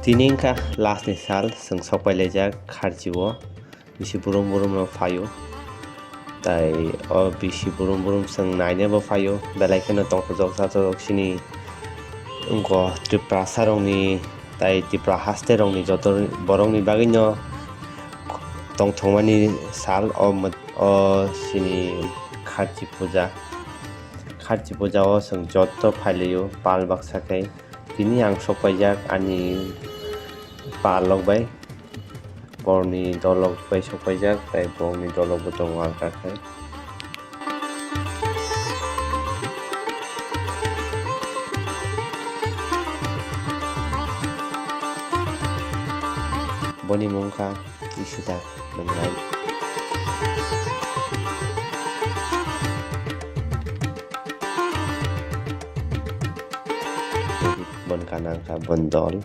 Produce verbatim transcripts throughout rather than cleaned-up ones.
Tini wngkha last ni sal, chwng sok pai laijak kharchi o, bisi brum brum no phaio. Tai o bisi brum brum chwng naina bo phaio, belai kheno tongthokjak chathokjak chini wngkha Tiprasa rokni tai Tipra haste rokni joto borokni bagwi no tongthokmani sal o, o chini kharchi puja. Kharchi puja o chwng joto phailaio pal baksa khai. Tini ang sok paijak ani palok bai, borokni dolok bai sok paijak, tai borokni dolok bo tongo alka khe. Boni mung kha Ishita Nunglai. Bon kanang kha bon dol.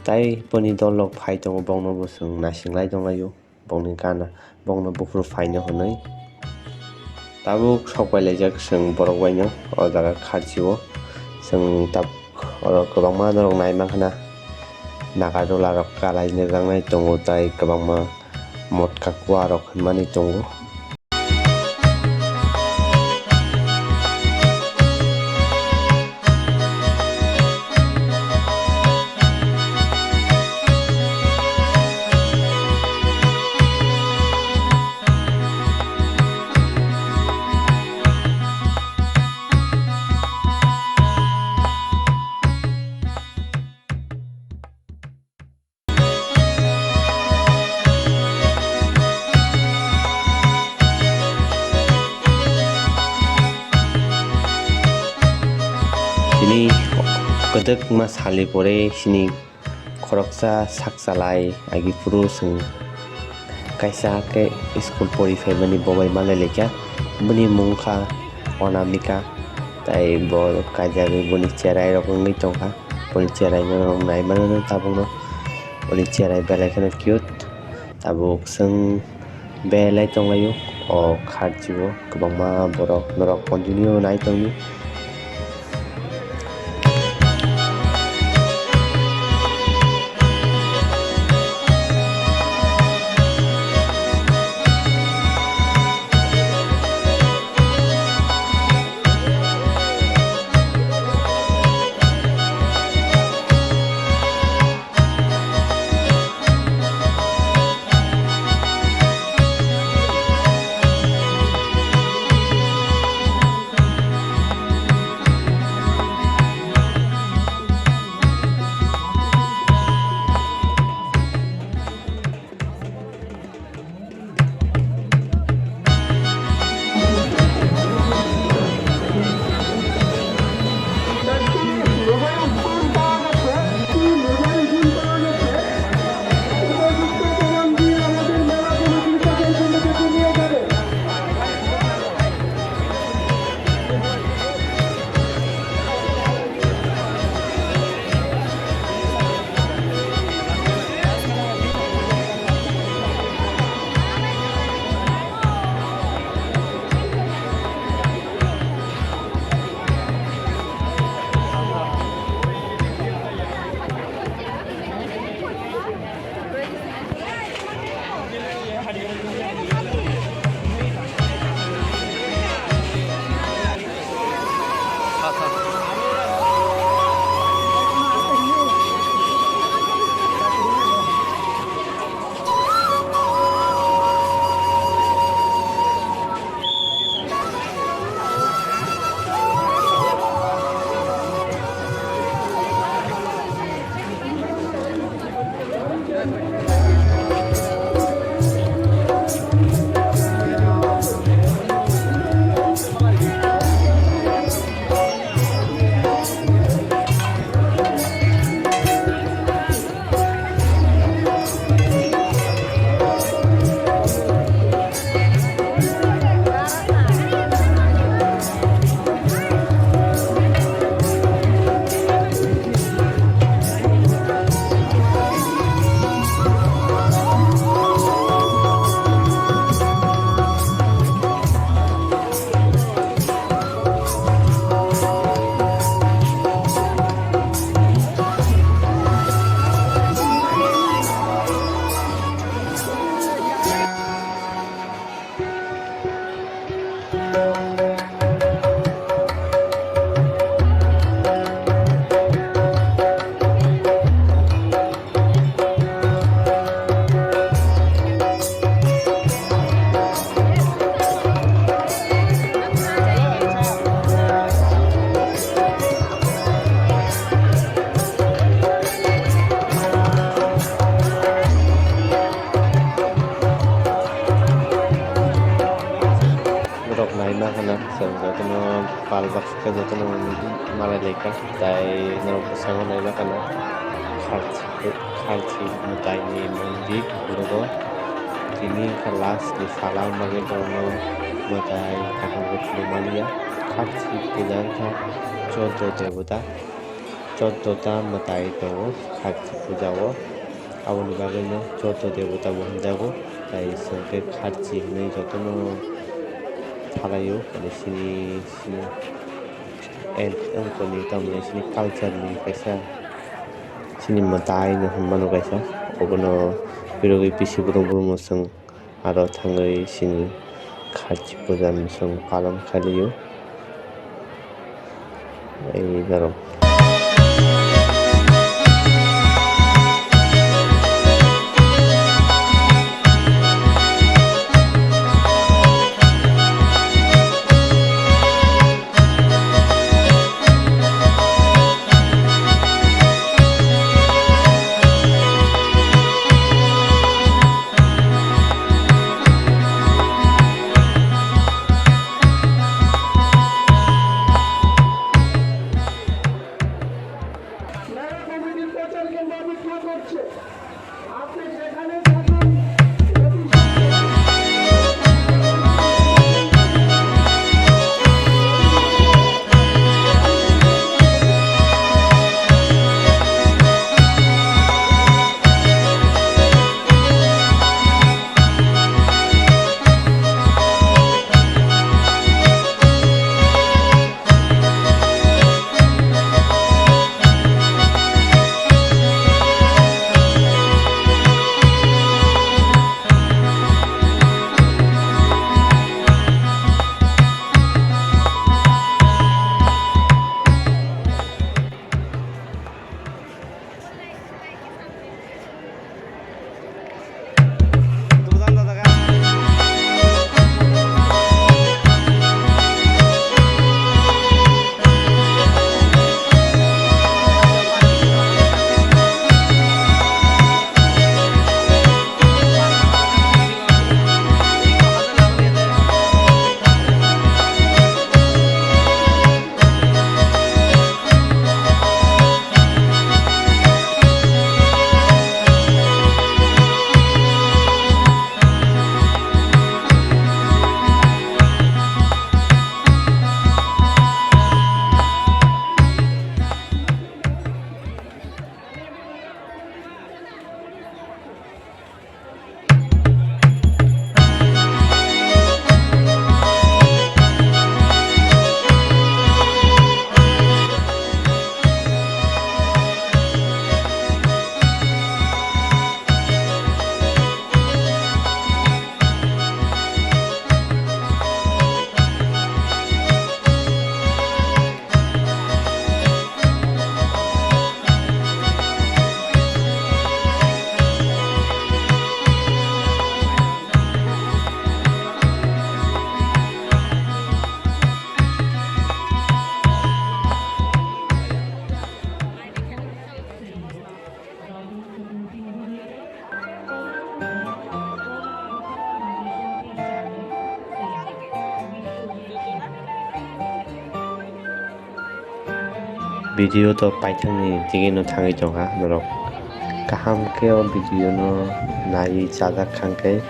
Tai boni dol rok phai tongo, bongno bo chwng naising lai tong laio, bongni gana, bongno buphuru phaino hwnwi. Tabuk sok pai laijak chwng borok baino o jaga kharchi o. Chwng tabuk oro kwbangma norok nai mankha na, naga dola rok kalai nai tongo, tai kwbangma motka kua rok hwnmani tongo. Chini kwdwkma salni pore chini khoroksa sak chalai agi phuru chwng kaisa khe school pori phaimani bo bai malai laikha. Bini mung kha Onamika, tai bo kaijagwi boni cherai rok wngwi tongkha. Boni cherai no nai mano tabukno. Boni cherai belai kheno cute. Tabuk chwng belai tonglaio o kharchi o, kwbangma borok norok continue nai tongdi. Baksa khe jotono malai laikha, tai norok bwskango naibakhano kharchi, kharchi mwtaini mondir phuru o tini wngkha last ni sala, wngma khe borokno mwtai kaham khe phunukmani ya. Kharchi puja wngkha choddo debota, choddo ta mwtai tongo kharchi puja o, aboni bagwino choddo debota bo hwnjago, tai chwng khe kharchi hwnwi jotono salaio, mane chini, chini. And wngkoni tamni chini culture ni kaisa chini mwtai no hwnmano kaisa, obono phirogwi bisi borok borok no chwng aro thangwi chini kharchi puja no chwng palon khailio. Ei norok. Video to paithakni tigino thangwi tongkha norok. Kaham khe o video no naiwi chajak khankhe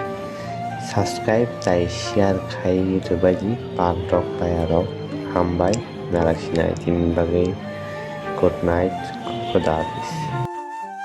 subscribe tai share khai rwbaidi pal rok paya rok. Hambai narak sinai tini bagwi. Good night, Khuda Hafiz.